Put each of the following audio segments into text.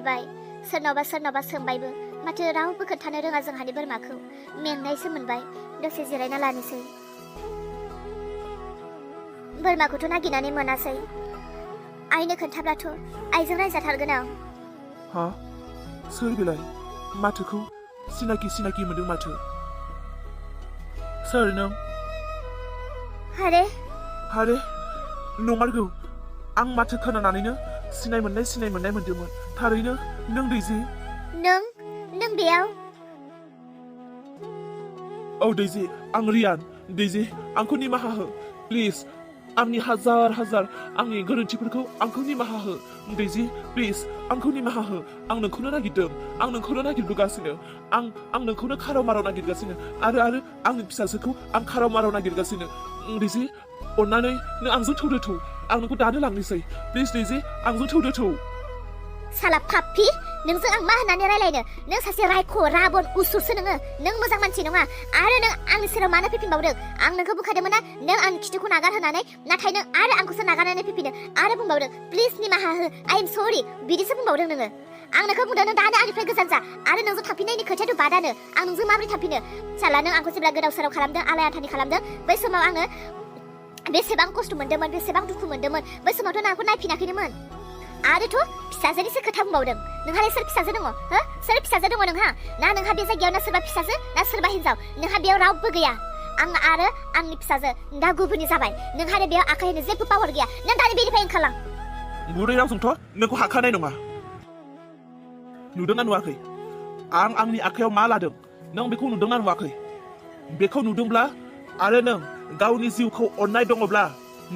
नागिरबाय सोरनावबा सोंबायबो माथो रावबो खोन्थानो रोङा जोंहानि बोरमाखौ मेंनायसो मोनबाय दसे जिरायना लानोसै बोरमाखौथ' नागिरनानै मोनासै आइनो खोन्थाब्लाथ' आइजों रायजाथारगोन आं हा सोर बेलाय माथोखौ सिनाखि मोनदों माथो सोर नों हारे नंमारगौ आं माथो खोनानानैनो सिनाय मोननाय मोनदोंमोन थारैनो नों दैजि नों बेयाव औ दैजि आं रियान दैजि आंखौ निमाहा हो प्लिज आंनि हाजार आंनि गोरोन्थिफोरखौ आंखौ निमाहा हो दैजि प्लिज आंखौ निमाहा हो आं नोंखौनो नागिरदों आं नोंखौनो नागिरबोगासिनो आं नोंखौनो खाराव माराव नागिरगासिनो आरो आंनि फिसाजोखौ आं खाराव माराव नागिरगासिनो दैजि अन्नानै नों आंजों थौदो थौ आं नोंखौ दानो लांनोसै प्लिज दैजि आंजों थौदो थौ साला पाप्पि नोंजों आं मा होननानै रायलायनो नों सासे रायख' राबन उसुरसो नों मोजां मानसि नङा आरो नों आंनि सेराव मानो फैफिनबावदों आं नोंखौ बुंखादोंमोन ना नों आंनि खिथुखौ नागारहोनानै नाथाय नों आरो आंखौसो नागारनानै फैफिनो आरो बुंबावदों प्लिज निमाहा हो आइ एम सरि बिदिसो बुंबावदों नोङो आं नोंखौ बुंदों नों दानो आंनिफ्राय गोजान जा आरो नोंजों थाफिननायनि खोथायाथ' बादानो आं नोंजों माबोरै थाफिनो साला नों आंखौ जेब्ला गोदाव सोराव खालामदों आलाय आथानि खालामदों बै समाव आङो बेसेबां खस्थ' मोनदोंमोन बेसेबां दुखु मोनदोंमोन बै समावथ' नों आंखौ नायफिनाखैनोमोन आरोथ' फिसाजोनिसो खोथा बुंबावदों नोंहालाय सोर फिसाजो दङ हो सोर फिसाजो दङ नोंहा ना नोंहा बे जायगायाव ना सोरबा फिसाजो ना सोरबा हिनजाव नोंहा बेयाव रावबो गैया आं आरो आंनि फिसाजो दा गुबुननि जाबाय नोंहा आरो बेयाव आखाइ होनो जेबो पावार गैया नों दानि बेनिफ्राय ओंखारलां गुरै रावजोंथ' नोंखौ हाखानाय नङा नुदोंना नुवाखै आं आंनि आखायाव मा लादों नों बेखौ नुदोंना नुवाखै बेखौ नुदोंब्ला आरो नों गावनि जिउखौ अननाय दङब्ला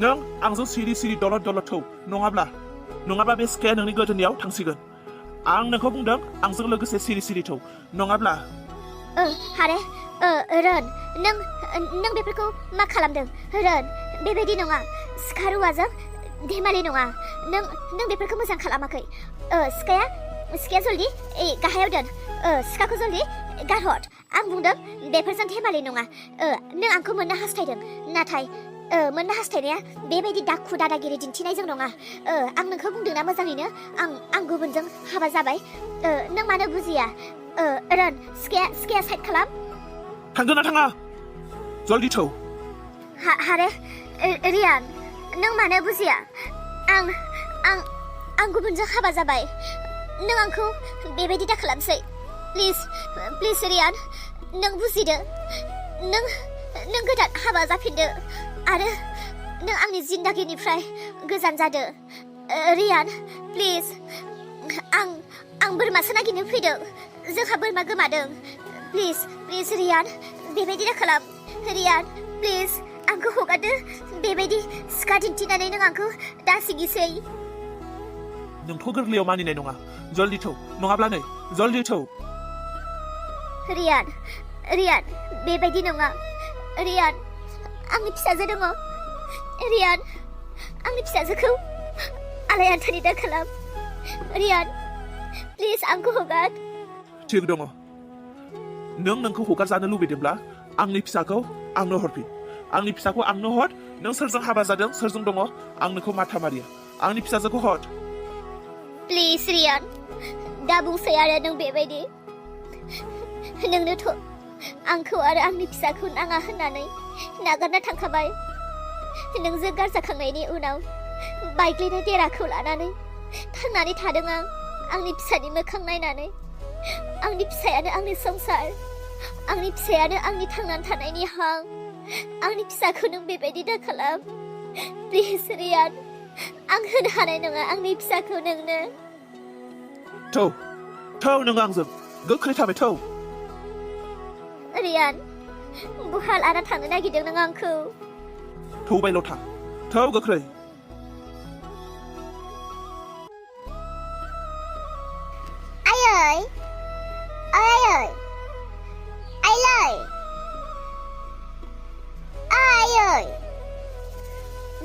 नों आंजों सिरि दलद थौ नङाबा बे सिखाया नोंनि गोदोनायाव थांसिगोन आं नोंखौ बुंदों आंजों लोगोसे सिरि थौ नङाब्ला हारे रोन नों बेफोरखौ मा खालामदों रोन बेबायदि नङा सिखा रुवाजों धेमालि नङा नों बेफोरखौ मोजां खालामाखै सिखाया जल्दि गाहायाव दोन सिखाखौ जल्दि गारहर आं बुंदों बेफोरजों धेमालि नङा नों आंखौ मोननो हास्थायदों नाथाय मोननो हास्थायनाया बेबायदि दाखु दादागिरि दिन्थिनायजों नङा आं नोंखौ बुंदोंना मोजाङैनो आं गुबुनजों हाबा जाबाय नों मानो बुजिया रोन सिखाया साइड खालाम थांगोन ना थाङा जल्दि थौ हारे रियान नों मानो बुजिया आं गुबुनजों हाबा जाबाय नों आंखौ बेबायदि दा खालामसै प्लिज रियान नों बुजिदो नों गोदान हाबा जाफिनदो आरो नों आंनि जिन्दागिनिफ्राय गोजान जादो रियान प्लिज आं बोरमासो नागिरनो फैदों जोंहा बोरमा गोमादों प्लिज रियान बेबायदि दा खालाम रियान प्लिज आंखौ हगारदो बेबायदि सिखा दिन्थिनानै नों आंखौ दासिगिसै नोंथ' गोरलैयाव मानिनाय नङा जल्दि थौ नङाब्ला नै जल्दि थौ रियान बेबायदि नङा रियान आंनि फिसाजो दङ रियान आंनि फिसाजोखौ आलाय आथानि दा खालाम रियान प्लिज आंखौ हगार थिग दङ नोंखौ हगारजानो लुबैदोंब्ला आंनि फिसाखौ आंनो हरफिन आंनि फिसाखौ आंनो हर नों सोरजों हाबा जादों सोरजों दङ आं नोंखौ माथा मारिया आंनि फिसाजोखौ हर प्लिज रियान दा बुंसै आरो नों बेबायदि नोंनोथ' आंखौ आरो आंनि फिसाखौ नाङा होननानै नागारना थांखाबाय नोंजों गारजाखांनायनि उनाव बायग्लिनाय देराखौ लानानै थांनानै थादों आंनि फिसानि मोखां नायनानै आंनि फिसायानो आंनि संसार आंनि फिसायानो आंनि थांनानै थानायनि हां आंनि फिसाखौ नों बेबायदि दा खालाम प्लिज रियान आं होनो हानाय नङा आंनि फिसाखौ नोंनो थौ नों आंजों गोख्रै थाबाय थौ रियान बहा लाना थांनो नागिरदों नों आंखौ थौबायल' था थौ गोख्रै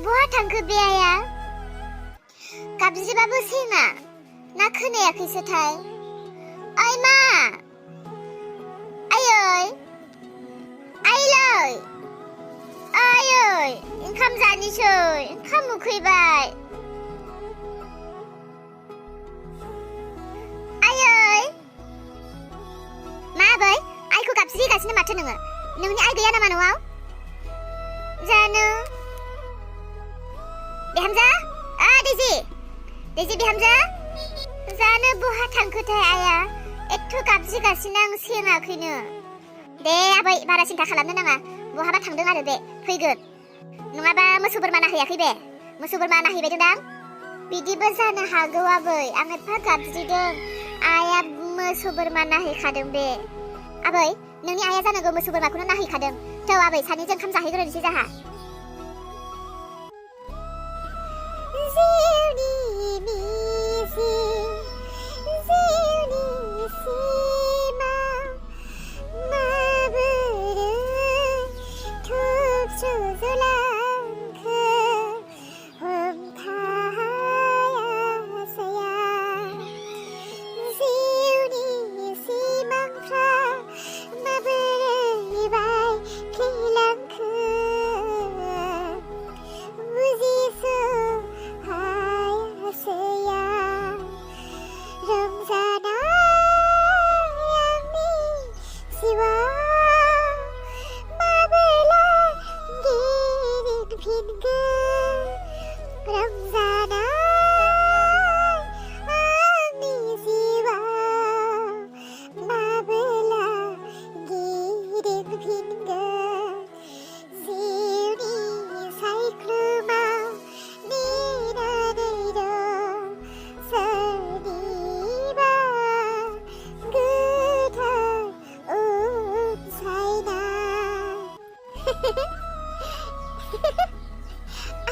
बहा थांखो बे आइया गाबज्रिबाबो सेङा ना खोनायाखैसोथाय ओइ मा आइयै ओंखाम जानोसै ओंखाम उखैबाय थागासिनो माथो नोङो नोंनि आइ गैया नामा न'आव जानो बिहामजो दैजि बिहामजो जानो बहा थांखोथाय आइया एथ' गाबज्रिगासिनो आं सेङाखैनो दे आबै बारा सिन्था खालामनो नाङा बहाबा थांदों आरो बे फैगोन नङाबा मोसौ बोरमा नाहैयाखै बे मोसौ बोरमा नाहैबायदोंदां बिदिबो जानो हागौ आबै आं एफा गाबज्रिदों आइया मोसौ बोरमा नाहैखादों बे आबै नोंनि आइया जानांगौ मोसौ बोरमाखौनो नाहैखादों थौ आबै सानैजों ओंखाम जाहैग्रोनोसै जाहा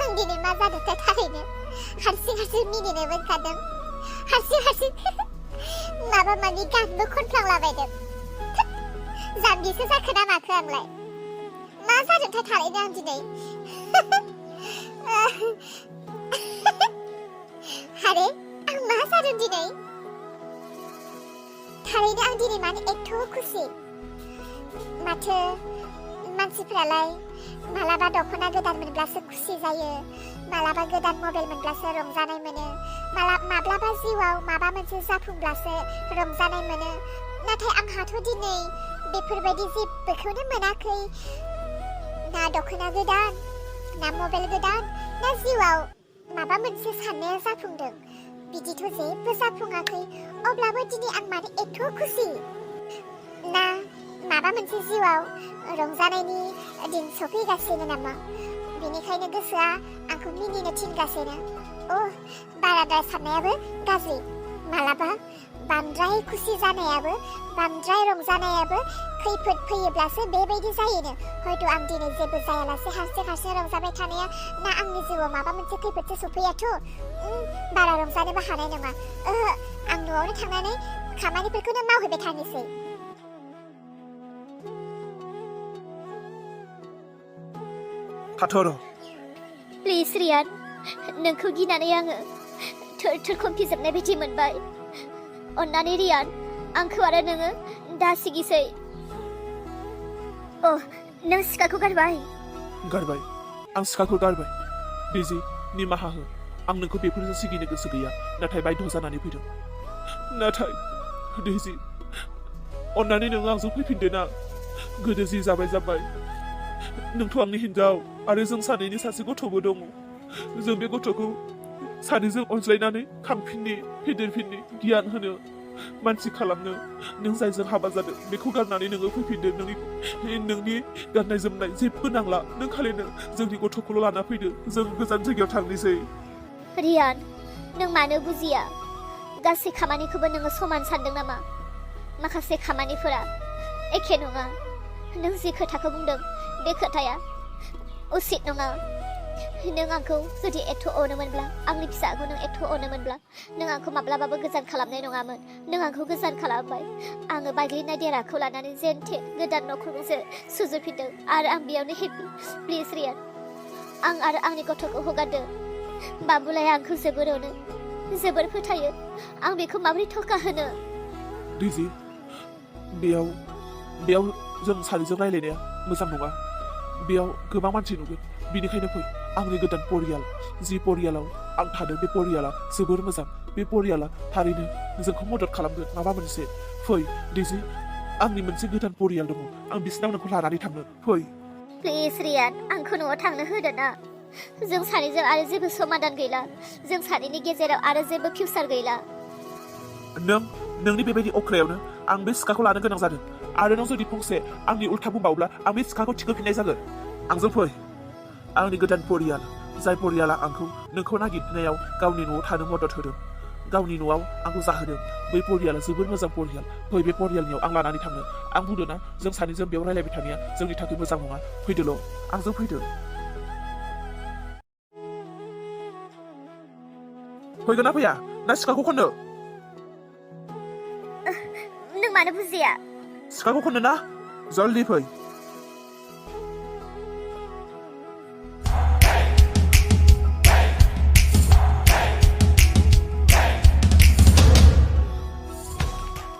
आं दिनै मा जादोंथाय थारैनो हारसिं मिनिनो मोनखादों हारसिं माबा माबि गानबो खनफ्लांलाबायदों जाम्बिसो जाखो ना माखो आंलाय मा जादोंथाय थारैनो आं दिनै हारे आं मा जादों दिनै थारैनो आं दिनै मानो एथ' खुसि माथो मानसिफ्रालाय मालाबा दख'ना गोदान मोनब्लासो खुसि जायो मालाबा गोदान मबाइल मोनब्लासो रंजानाय मोनो माब्लाबा जिउआव माबा मोनसे जाफुंब्लासो रंजानाय मोनो नाथाय आंहाथ' दिनै बेफोरबायदि जेबोखौनो मोनाखै ना दख'ना गोदान ना मबाइल गोदान ना जिउआव माबा मोनसे साननाया जाफुंदों बिदिथ' जेबो जाफुङाखै अब्लाबो दिनै आं मानो एथ' खुसि ना माबा मोनसे जिउआव रंजानायनि दिन सफैगासिनो नामा बेनिखायनो गोसोआ आंखौ मिनिनो थिनगासिनो बाराद्राय साननायाबो गाज्रि मालाबा बांद्राय खुसि जानायाबो बांद्राय रंजानायाबो खैफोद फैयोब्लासो बेबायदि जायोनो हयथ' आं दिनै जेबो जायालासे हारसिं रंजाबाय थानाया ना आंनि जिउआव माबा मोनसे खैफोदसो सफैयाथ' बारा रंजानोबो हानाय नङा आं न'आवनो थांनानै खामानिफोरखौनो मावहैबाय थानोसै थाथ'र' प्लिज रियान नोंखौ गिनानै आङो थोर खोमफिजोबनाय बायदि मोनबाय अन्नानै रियान आंखौ आरो नोङो दा सिगिसै नों सिखाखौ गारबाय आं सिखाखौ गारबाय दैजि निमाहा हो आं नोंखौ बेफोरजों सिगिनो गोसो गैया नाथाय बाध्य जानानै फैदों नाथाय दैजि अन्नानै नों आंजों फैफिनदो ना गोदो जि जाबाय नोंथ' आंनि हिनजाव आरो जों सानैनि सासे गथ'बो दङ जों बे गथ'खौ सानैजों अनज्लायनानै खांफिननि फेदेरफिननि गियान होनो मानसि खालामनो नों जायजों हाबा जादों बेखौ गारनानै नोङो फैफिनदो नोंनि गाननाय जोमनाय जेबो नांला नों खालिनो जोंनि गथ'खौल' लाना फैदो जों गोजान जायगायाव थांनोसै रियान नों मानो बुजिया गासै खामानिखौबो नोङो समान सानदों नामा माखासे खामानिफोरा एखे नङा नों जि खोथाखौ बुंदों बे खोथाया उचित नङा नों आंखौ जुदि एथ' अनोमोनब्ला आंनि फिसाखौ नों एथ' अनोमोनब्ला नों आंखौ माब्लाबाबो गोजान खालामनाय नङामोन नों आंखौ गोजान खालामबाय आङो बायग्लिनाय देराखौ लानानै जेनथे गोदान न'खौ सुजुफिनदों आरो आं बेयावनो हेपि प्लिज रियान आं आरो आंनि गथ'खौ हगारदों बाबुलाया आंखौ जोबोर अनो जोबोर फोथायो आं बेखौ माबोरै थका होनो दैजि बेयाव जों सानैजों रायलायनाया मोजां नङा बेयाव गोबां मानसि नुगोन बिनिखायनो फै आंनि गोदान परियाल जि परियालाव आं थादों बे परियाला जोबोर मोजां बे परियाला थारैनो जोंखौ मदद खालामगोन माबा मोनसे फै दैजि आंनि मोनसे गोदान परियाल दङ आं बिसिनाव नोंखौ लानानै थांनो फै प्लिज रियान आंखौ न'आव थांनो होदो ना जों सानैजों आरो जेबो समाधान गैला जों सानैनि गेजेराव आरो जेबो फिउचार गैला नोंनि बेबायदि अख्रायावनो आं बे सिखाखौ लानो गोनां जादों आरो नों जुदि फंसे आंनि उल्था बुंबावब्ला आं बे सिखाखौ थिखोफिननाय जागोन आंजों फै आंनि गोदान परियाल जाय परियाला आंखौ नोंखौ नागिरनायाव गावनि न'आव थानो मदद होदों गावनि न'आव आंखौ जाहोदों बै परियाला जोबोर मोजां परियाल फै बे परियालनियाव आं लानानै थांनो आं बुंदों ना जों सानैजों बेयाव रायलायबाय थानाया जोंनि थाखाय मोजां नङा फैदोल' आंजों फैदो फैगोन ना फैया ना सिखाखौ खननो नों मानो बुजिया सिखाखौ खननो ना जल्दि फै